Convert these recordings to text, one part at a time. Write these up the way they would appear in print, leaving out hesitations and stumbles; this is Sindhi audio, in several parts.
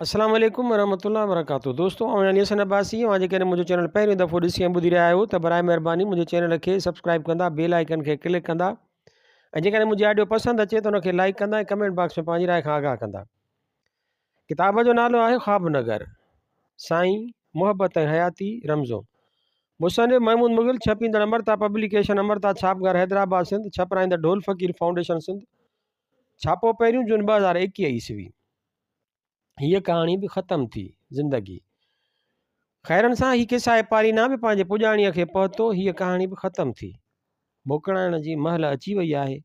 السلام عليڪم ورحمة الله وبرڪاته دوستو آئون علي حسن عباسي اوهان جيڪڏهن منهنجو چينل پهريون دفعو ڏسي ۽ ٻڌي رهيا آهيو ته برائي مهرباني منهنجي چينل کي سبسڪرائب ڪندا بيل آئيڪن کي ڪلڪ ڪندا ۽ جيڪڏهن منهنجي آڊيو پسند اچي ته ان کي لائڪ ڪندا ۽ ڪمينٽ باڪس ۾ پنهنجي راء کان آگاهه ڪندا ڪتاب جو نالو آهي خواب نگر سائين محبت ۽ حياتي رمزون مصنف محمود مغل ڇپيندڙ امرتا پبليڪيشن امرتا ڇاپگهر حيدرآباد سنڌ ڇپرائيندڙ ڍول فقير فائونڊيشن سنڌ ڇاپو پهريون جون 2021 عيسوي هيء ڪهاڻي به ختم ٿي. زندگي. خيرن سان هي قصائي پارينا به پنهنجي پڄاڻيء کي پهتو. هيء ڪهاڻي به ختم ٿي. موڪلائڻ جي مهل اچي وئي آهي.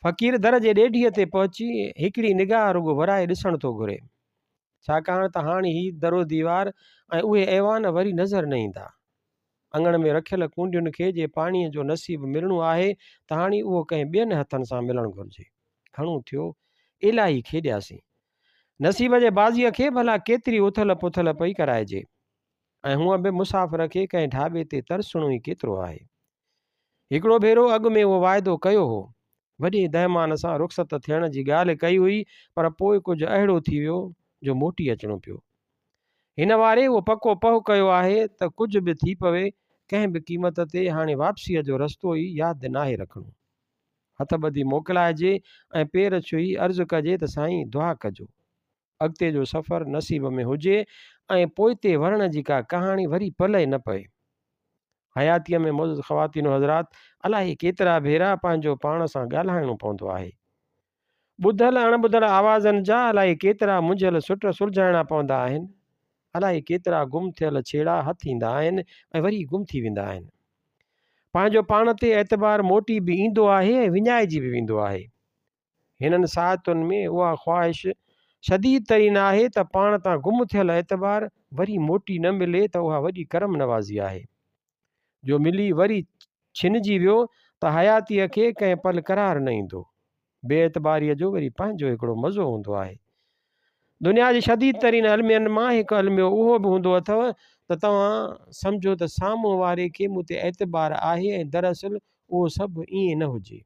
فقير در جي ڏيڍيء تي پهچي هڪڙي نگاهه رڳو ورائي ڏسڻ ٿو گهري. ڇاڪاڻ ته هاڻ هي در و ديوار ۽ اهي ايوان وري نظر نه ايندا. اڱڻ ۾ رکيل ڪونڊين کي جي پاڻيء جو نصيب ملڻو آهي ته هاڻي اهو ڪنهن ٻين هٿن سان ملڻ گهرجي. گهڻو ٿيو، الاهي کيڏياسين. نصيب جي بازيء کي ڀلا ڪيتري اٿل پٿل پئي ڪرائجي. ۽ هونء به مسافر کي ڪنهن ڍاٻي تي ترسڻو ئي ڪيترو آهي. هڪڙو ڀيرو اڳ ۾ اهو واعدو ڪيو هو. وڏي دهمان سان رخصت ٿيڻ جي ڳالهه ڪئي هئي پر پوء ڪجهه اهڙو ٿي ويو جو موٽي اچڻو پيو. هن واري اهو پڪو پهه ڪيو آهي ته ڪجهه به ٿي پوي، ڪنهن به قيمت تي هاڻي واپسيء جو رستو ئي ياد ناهي رکڻو. هٿ ٻڌي موڪلائجي ۽ پير ڇهي عرض ڪجي ته سائين دعا ڪجو. اڳتي جو سفر نصيب ۾ هجي ۽ پوئتي ورڻ جي ڪا ڪهاڻي وري پلئه نه پئي. حياتيء ۾ معزز خواتين و حضرات الائي ڪيترا ڀيرا پنهنجو پاڻ سان ڳالهائڻو پوندو آهي. ٻڌل اڻ ٻڌل آوازن جا الائي ڪيترا منجهيل سٽ سلجهائڻا پوندا آهن. الائي ڪيترا گم ٿيل ڇيڙا هٿ ايندا آهن ۽ وري گم ٿي ويندا آهن. پنهنجو پاڻ تي اعتبار موٽي به ايندو آهي ۽ وڃائجي به ويندو آهي. هنن ساعتن ۾ اها خواهش شديد ترين آهي ته پاڻ تان گم ٿيل اعتبار وري موٽي نه ملي ته اها وڏي ڪرم نوازي آهي. جو ملي وري ڇنجي ويو ته حياتيء کي ڪنهن پل قرار نه ايندو. بي اعتباريء جو وري پنهنجو هڪڙو مزو هوندو آهي. دنيا جي شديد ترين المين مان هڪ الميو اهو به هوندو اٿو ته توهان سمجهو ته سامهون واري کي مون تي اعتبار آهي ۽ دراصل اهو سڀ ائين نه هجي.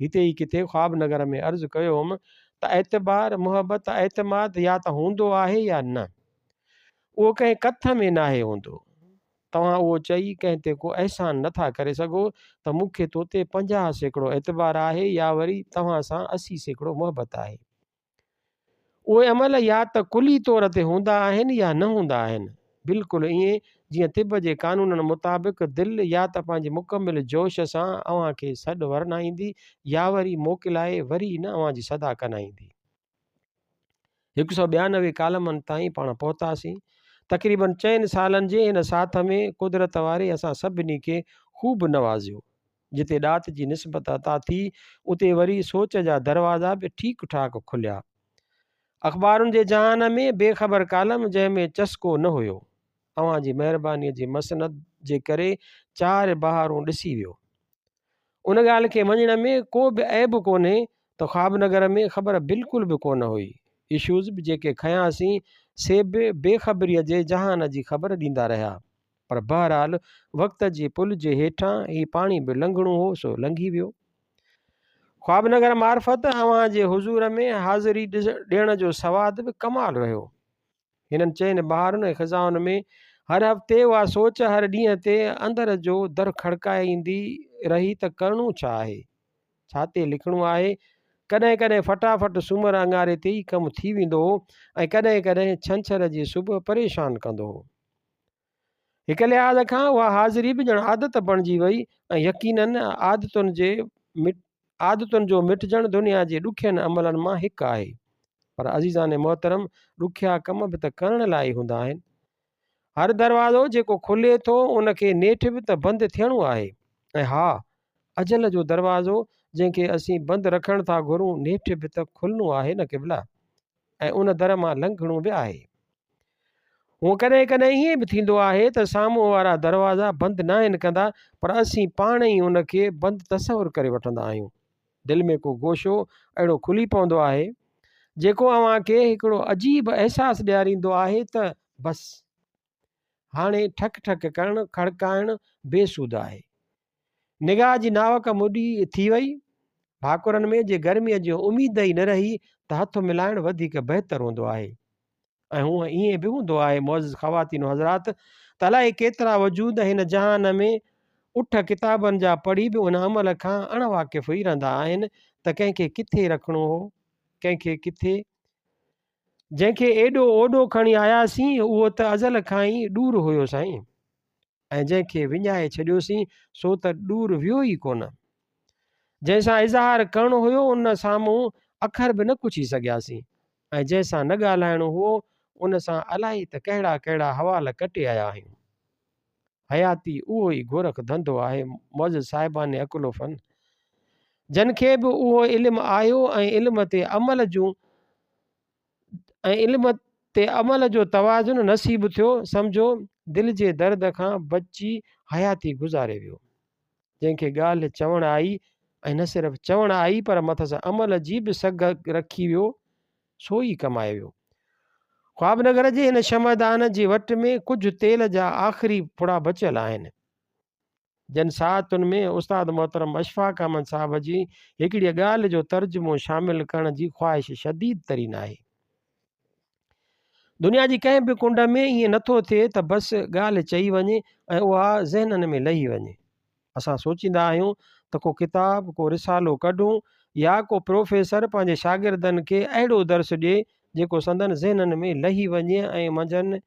هتي ئي ڪٿي خواب نگر ۾ عرض ڪيو هوم ته اعتبار، محبت، اعتماد يا ته هوندو آهي يا نه. اهو ڪنهن ڪٿ ۾ ناهي هوندو. توهان اهو چئي ڪنهن تي ڪو احسان نه ٿا ڪري سگهو ته مون کي تو تي 50% اعتبار آهي يا وري توهان سان 80% محبت آهي. اهي عمل يا ته ڪلي طور تي هوندا آهن يا نه هوندا آهن. بلڪل ائين جيئن طب جي قانونن مطابق دل يا ته پنهنجي مڪمل جوش سان اوهان کي سڏ ورنائيندي يا وري موڪلائي وري نه اوهان جي صدا ڪنائيندي. 192 ڪالمن تائين پاڻ پهتاسين. تقريبن چئن سالن جي هن ساٿ ۾ قدرت واري اسان سڀني کي خوب نوازيو. جتي ڏات جي نسبت عطا ٿي، اتي وري سوچ جا دروازا به ٺيڪ ٺاڪ کليا. اخبارن جي جهان ۾ بي خبر ڪالم جنهن ۾ چسڪو نه هيو. اوهان جي مهربانيء جي مسند جي ڪري چار بهارون ڏسي ويو. ان ڳالهه کي مڃڻ ۾ ڪو به عيب ڪونهي ته خواب نگر ۾ خبر بلڪل به ڪونه هئي. اشوز به جيڪي کنياسين سي به بي خبريء جي جهان جي خبر ڏيندا رهيا. پر بهرحال وقت جي پل جي هيٺان هي پاڻي به لنگهڻو هو سو لنگهي ويو. خواب نگر معرفت اوهان جي حضور ۾ حاضري ڏيڻ جو سواد به ڪمال رهيو. هنن چئن بهارن ۽ خزائن ۾ هر هفتي اها سوچ هر ڏينهن تي اندر جو در کڙڪائيندي رهي ته ڪرڻو ڇا آهي؟ ڇا تي لکڻو آهي؟ ڪڏهن ڪڏهن فٽافٽ سومر اڱاري تي ئي ڪم ٿي ويندو هو ۽ ڪڏهن ڪڏهن ڇنڇر جي صبح پريشان ڪندو هو. هڪ لحاظ کان اها حاضري به ڄڻ عادت بڻجي وئي ۽ يقينن عادتن جي عادتن جو مٽجڻ دنيا جي ڏکين عملن مان هڪ آهي. پر عزيزان محترم ڏکيا ڪم به ته ڪرڻ لاء ئي هوندا آهن. هر دروازو جيڪو کلي ٿو ان کي نيٺ به ته بند ٿيڻو آهي ۽ ها اجل جو دروازو جنهن کي اسين بند رکڻ ٿا گهرون نيٺ به ته کلڻو آهي نه قبلا ۽ ان در مان لنگهڻو به آهي. هونء ڪڏهن ڪڏهن ائين به ٿيندو آهي ته سامهون وارا دروازا بند ناهن ڪندا پر اسين پاڻ ئي ان کي بند تصور ڪري وٺندا آهيون. دل ۾ ڪو گوشو اهڙو کلي پوندو آهي، جيڪو اوهان کي هڪڙو عجيب احساس ڏياريندو آهي ته بس! هاڻي ٺڪ ٺڪ ڪرڻ، کڙڪائڻ بي سود آهي. نگاهه جي ناوڪ مڏي ٿي وئي. ڀاڪرن ۾ جي گرميء جي اميد ئي نه رهي ته هٿ ملائڻ وڌيڪ بهتر هوندو آهي. ۽ هونء ائين به هوندو آهي معزز خواتين و حضرات ته الائي ڪيترا وجود هن جهان ۾ اٺ ڪتابن جا پڙهي به ان عمل کان اڻ واقف ئي رهندا آهن ته ڪنهن کي ڪٿي رکڻو هو ڪنهن کي ڪٿي. جنهن کي ايڏو اوڏو کڻي آياسين اهو ته ازل کان ئي ڏور هيو سائين. ۽ جنهن کي وڃائي ڇڏيوسين سو ته ڏور ويو ئي ڪونه. جنهن سان اظهار ڪرڻو هيو ان سامهون اکر به نه ڪڇي سگهياسين ۽ جنهن سان نه ڳالهائڻو هئو ان سان الائي ته ڪهڙا ڪهڙا حوال ڪٽي آيا آهيون. حياتي اهو ئي گورک ڌنڌو آهي معزز صاحبان عقل و فن جن کي به اهو علم آيو ۽ علم تي عمل جون ۽ علم تي عمل جو توازن نصيب ٿيو، سمجهو دل جي درد کان بچي حياتي گذاري ويو. جنهن کي ڳالهه چوڻ آئي ۽ نه صرف چوڻ آئي پر مٿس عمل جي به سگهه رکي ويو، سو ئي ڪمائي ويو. خواب نگر جي هن شمعدان جي وٽ ۾ ڪجهه تيل جا آخري ڦڙا بچيل آهن. جن ساعتن ۾ استاد محترم اشفاق احمد صاحب جي هڪڙيء ڳالهه جو ترجمو شامل ڪرڻ جي خواهش شديد ترين آهي. دنيا جي ڪنهن به ڪنڊ ۾ ائين نٿو ٿئي ته بس ڳالهه چئي وڃي ۽ اها ذهنن ۾ لهي وڃي. اسان سوچيندا آهيون ته ڪو ڪتاب، ڪو رسالو ڪڍون يا ڪو پروفيسر پنهنجي شاگردن کي اهڙو درس ڏئي جيڪو سندن ذهنن ۾ لهي وڃي ۽ منجهن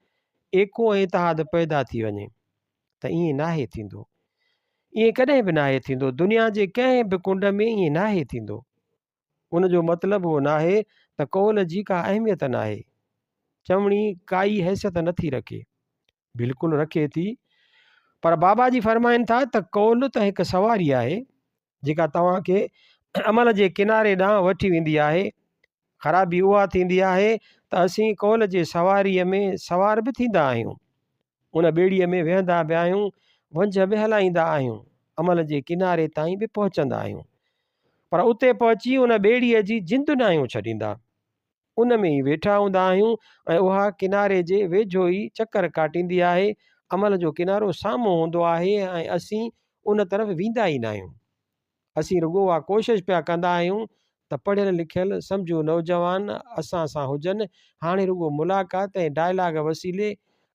ايڪو ۽ اتحاد پيدا ٿي وڃي. ته ائين ناهي ٿيندو. ائين ڪڏهن به ناهي ٿيندو. دنيا جي ڪنهن به ڪنڊ ۾ ائين ناهي ٿيندو. ان جو مطلب اهو ناهي ته قول جي ڪا اهميت ناهي. چوڻي ڪائي حيثيت نٿي رکي. بلڪل رکي ٿي. پر بابا جي فرمائن ٿا ته قول ته هڪ سواري آهي. جيڪا توهان کي عمل جي ڪناري ڏانهن وٺي ويندي آهي. خرابي اها ٿيندي آهي ته اسين قول جي سواريء ۾ سوار به ٿيندا آهيون، ان ٻيڙيء ۾ ويهندا به آهيون، ونجهه به هلائيندا آهيون، عمل جي ڪناري تائين به پهچندا آهيون، پر اتي پهچي ان ٻيڙيء جي جند ناهيون ڇڏيندا. ان ۾ ئي ويٺا هوندا آهيون ۽ اها ڪناري جي ويجهو ئي چڪر ڪاٽيندي آهي، عمل جو ڪنارو سامهون هوندو آهي ۽ اسين ان طرف ويندا ئي ناهيون. اسين رڳو اها ڪوشش پيا ڪندا آهيون ته پڙهيل لکيل سمجهو نوجوان اسان سان هجن، هاڻي رڳو ملاقات ۽ ڊائلاگ وسيلي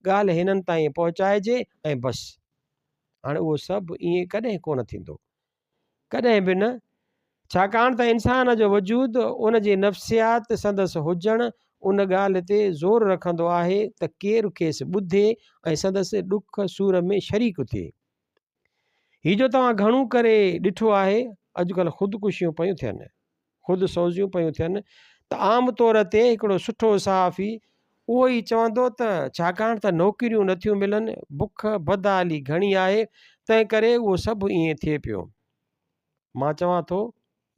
ڳالهه هنن تائين پهچائجي ۽ بس. هاڻي اهو سڀ ائين ڪڏهن ڪونه ٿيندو. ڪڏهن به نه، ڇاڪاڻ ته انسان جو وجود، ان جي نفسيات، سندس هجڻ ان ڳالهه تي زور رکندو آهي ته ڪير کيس ٻڌي ۽ سندس ڏک سور ۾ شريڪ ٿئي. هي جو توهان گهڻو ڪري ڏٺو آهي، اڄڪلهه خودڪشيون پيون ٿين. خود سوزيون پيون ٿين ته عام طور تي هڪڙو سٺو صحافي اهو ئي چوندو ته ڇاڪاڻ ته نوڪريون نٿيون ملن، بک بدحالي گهڻي آهي، تنهن ڪري اهو سڀ ائين ٿئي پيو. مان چوان ٿو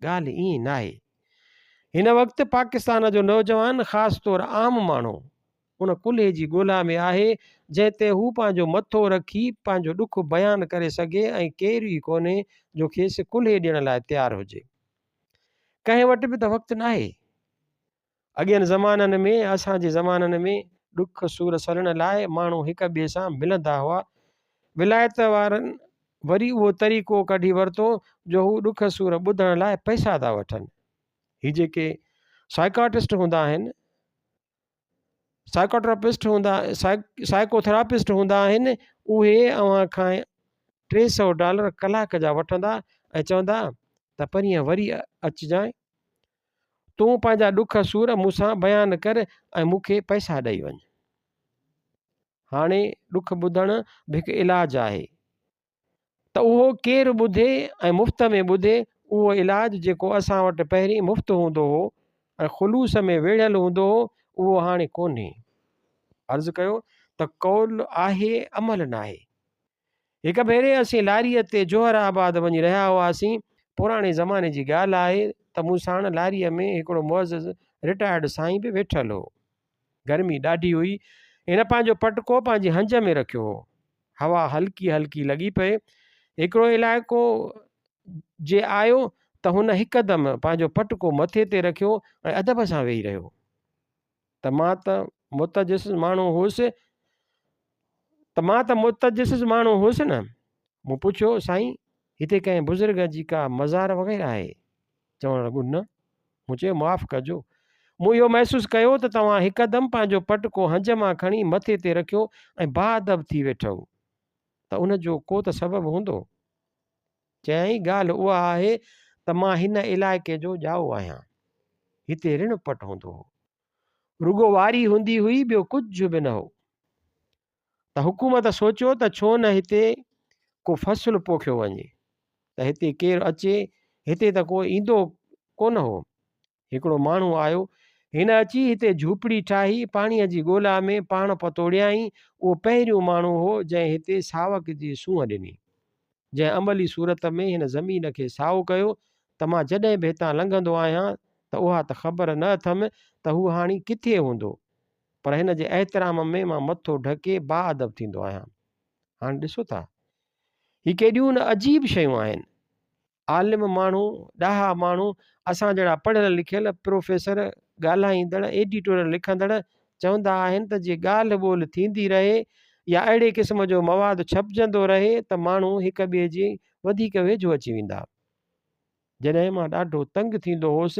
ڳالهه ائين ناهي. هن وقت پاڪستان جو نوجوان خاص طور عام ماڻهو ان ڪلهي جي ڳولا ۾ آهي جنهن تي هو پنهنجو مٿو رکي پنهنجو ڏک بيان ڪري سگهي ۽ ڪير ئي ڪونهي جو کيس ڪلهي ڏيڻ لاء تيار هجي. ڪنهن وٽ به ته وقت ناهي. اڳين زمانن ۾ اسان جي زمانن ۾ ڏک سور سلڻ لاء ماڻهو هڪ ٻئي سان ملندا هئا. ولايت وارن وري اهو طريقو ڪڍي ورتو جو هو ڏک سور ٻڌڻ لاء پئسا ٿا وٺن. هي جيڪي سائيڪاٽسٽ هوندا آهن، سائيڪوٿراپسٽ هوندا سائيڪوٿراپسٽ هوندا آهن اهي اوهان کان 300 ڊالر ڪلاڪ جا وٺندا ۽ چوندا ته پرينء وري اچجانء تون پنهنجا ڏک سور مون سان بيان ڪر ۽ مون کي پئسا ڏئي وڃ. هاڻي ڏک ٻڌڻ به هڪ علاج آهي. ته اهو ڪير ٻڌي ۽ مفت ۾ ٻڌي، اهو علاج جيڪو اسان وٽ پهرين مفت هوندو هو ۽ خلوص ۾ ويڙهيل هوندو هو، اهو هاڻي ڪونهي. عرض ڪيو ته قول آهي عمل ناهي. هڪ ڀيري اسين لاريء تي جوهر آباد وڃي رهيا هئاسين. پراڻي زماني جي ڳالهه آهي ته مون ساڻ لاريء ۾ هڪڙو معزز رٽائرڊ سائين به ويٺل هو. گرمي ڏاڍي هئي. هن پنهنجو پٽڪو پنهنجي هنج ۾ رکيو هو. هوا هلڪي هلڪي لڳي پئي. هڪڙو علائقو جي آيو ته هن هڪدم پنهنجو پٽڪو مٿي تي رکيو ۽ ادب سان ويهي رهيو. ته مان ته متجسس ماڻهو هوس ته مان ته متجسس ماڻهو هوس نه. مون پڇيو، سائين هتي ڪنهن بزرگ جي ڪا مزار وغيره آهي؟ چوڻ لڳو، نه. مون چيو، معاف ڪجو. مون اهو محسوس ڪيو ته توهان هڪدم پنهنجو پٽڪو هنج مان کڻي مٿي تي رکيو ۽ باادب ٿي ويٺؤ ته ان جو ڪو ته سبب هوندو. چيائين، ڳالهه اها آهي ته مان هن علائقي جو ڄائو آهيان. هتي رڻ پٽ هوندو هو. رڳو واري هوندي هئي ٻيو ڪجهه به نه هو. ته حڪومت سوچيو ته ڇو نه هتي ڪو فصل پوکيو وڃي ته هتي ڪير اچي، هتي ته ڪو ايندو ڪونه هو. هڪڙو ماڻهو آيو، هن اچي هتي جهوپڙي ٺاهي، پاڻيء جي ڳولا ۾ پاڻ پتوڙيائين، اهو پهريون ماڻهو هو جنهن هتي ساوڪ جي سونهن ڏني، جنهن عملي صورت ۾ هن زمين کي سائو ڪيو ته مان جڏهن به هتان لنگهندو آهيان ته اها ته خبر نه اٿم ته هو هاڻي ڪٿي هوندو، پر هن جي احترام ۾ مان مٿو ڍڪي باادب ٿيندو آهيان. هاڻي ڏسو ٿا، هي ڪيڏيون نه عجيب شيون آهن. عالم ماڻهو، ڏاها ماڻهو، اسان جهڙا پڙهيل لکيل، پروفيسر، ڳالهائيندڙ، ايڊيٽوريل لکندڙ چوندا آهن ته جي ڳالهه ٻولهه ٿيندي رهي يا اهڙي قسم جو مواد ڇپجندو رهي ته ماڻهو هڪ ٻئي جي وڌيڪ ويجهو اچي ويندا. جڏهن مان ڏاڍو تنگ ٿيندو هوس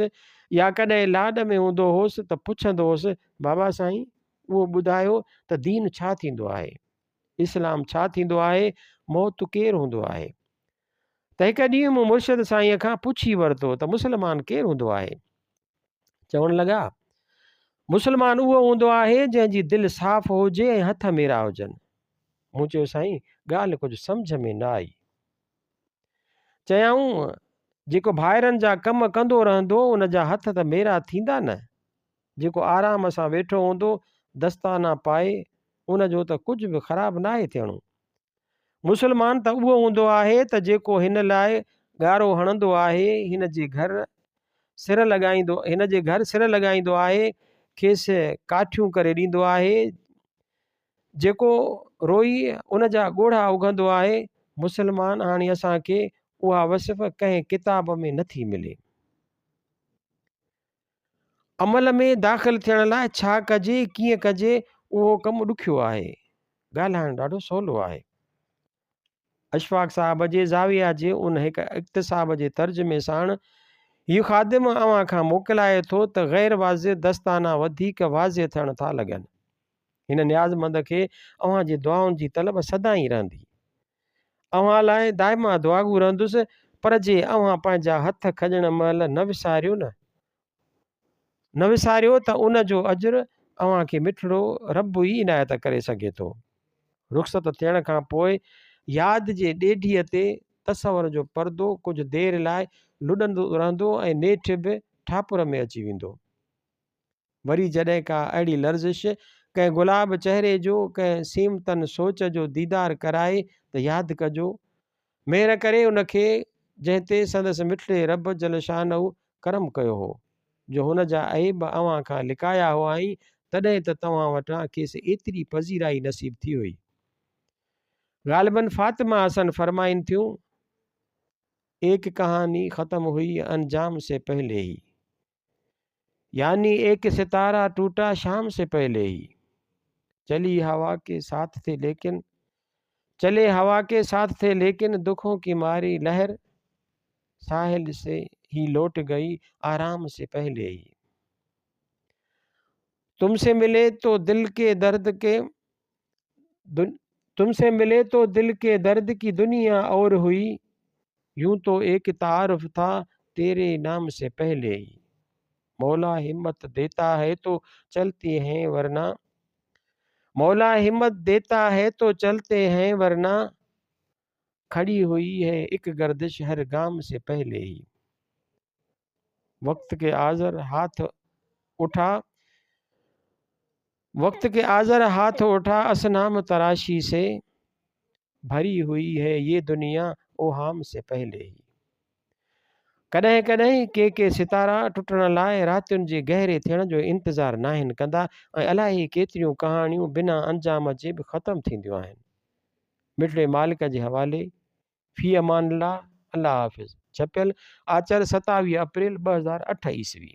يا ڪڏهن لاڏ ۾ هوندو هوس ته پڇندو هوس، بابا سائين اهو ٻڌايو ته دين ڇا ٿيندو آهي؟ اسلام ڇا ٿيندو آهي؟ موت ڪير هوندو آهي؟ ته هڪ ڏينهن مون مرشد سائينء کان پڇي ورتو ته مسلمان ڪير هوندو آهي؟ چوڻ لڳا، مسلمان اهو هوندو آهي جنهن جي دل صاف هجي ۽ هٿ ميرا هجن. مون چيو سائين ڳالهه ڪجهه سمجهه ۾ نه آئي. چيائون، جيڪو ڀائرن جا ڪم ڪندو رهندو، ان جا هٿ ته ميرا ٿيندا نه. جيڪو آرام سان ويٺو هوندو، دستانا پائي، ان جو ته ڪجهه به خراب ناهي ٿيڻو. مسلمان ته اهو هوندو آهي ته جيڪو هن لاء ڳارو هڻندو آهي، هن جي گهر سر لڳائيندو هن جي گهر سر لڳائيندو آهي، کيس ڪاٺيون ڪري ڏيندو آهي، جيڪو روئي ان جا ڳوڙها اگهندو آهي، مسلمان هاڻي اسان کي اها وصف ڪنهن ڪتاب ۾ نه ٿي ملي. عمل ۾ داخل ٿيڻ لاء ڇا ڪجي، ڪيئن ڪجي، اهو ڪم ڏکيو آهي، ڳالهائڻ ڏاڍو سولو آهي. اشفاق صاحب جي زاويه جي ان هڪ اقتساب جي ترجمي ساڻ هي خادم اوهان کان موڪلائي ٿو ته غير واضح دستانا وڌيڪ واضح ٿيڻ ٿا لڳن. هن نيازمند کي اوهان جي دعائن جي طلب سدائين رهندي. اوهان لاء دائما دعاگو رهندس پر جي اوهان پنهنجا هٿ کڄڻ مهل نه وساريو نه نه وساريو ته ان جو اجر اوهان کي مٺڙو رب ئي عنايت ڪري سگهي ٿو. رخصت ٿيڻ کان پوء ياد جي ڏيڍيء تي تصور جو پردو ڪجهه دير لاء لڏندو رهندو ۽ نيٺ به ٺاپر ۾ اچي ويندو. وري جڏهن ڪا اهڙي لرزش ڪنهن گلاب چهري جو، ڪنهن سيم تن سوچ جو ديدار ڪرائي ته ياد ڪجو. مهر ڪري ان کي جنهن تي سندس مٺڙي رب جل شانه ڪرم ڪيو هو، جو هن جا عيب اوهان کان لڪايا هئائين، تڏهن ته توهان وٽان کيس ايتري پذيرائي نصيب ٿي هئي. غالباً فاطمه حسن فرمائين ٿيون، ايڪ ڪهاني ختم هئي انجام سي پهلي هي. يعني ايڪ ستاره ٽوٽا شام سي پهلي هي. چلي هوا ڪي ساٿ ٿي ليڪن چلي هوا ڪي ساٿ ٿي ليڪن دکون ڪي ماري لهر ساحل سي هي لوٽ گئي آرام سي پهلي هي. تم سي ملي تو دل ڪي درد ڪي تم سي ملي تو دل ڪي درد ڪي دنيا اور هئي يون تو ايڪ تعارف ٿا تيري نام سي پهلي هي مولا همت ديتا هي تو چلتي هين ورنه مولا همت ديتا هي تو چلتي هين ورنه کڙي هئي هي اڪ گردش هر گام سي پهلي هي وقت ڪي آذر هاٿ اٺا وقت ڪي آذر هاٿ اٺا اصنام تراشي سي ڀري هئي هي يي دنيا اوهام سي پهلي هي. ڪڏهن ڪڏهن ڪي ڪي ستارا ٽٽڻ لاء راتين جي گهري ٿيڻ جو انتظار ناهن ڪندا ۽ الائي ڪيتريون ڪهاڻيون بنا انجام جي به ختم ٿينديون آهن. مٺڙي مالڪ جي حوالي. في امان الله. الله حافظ. ڇپيل آچر 27 اپريل 2008 عيسوي.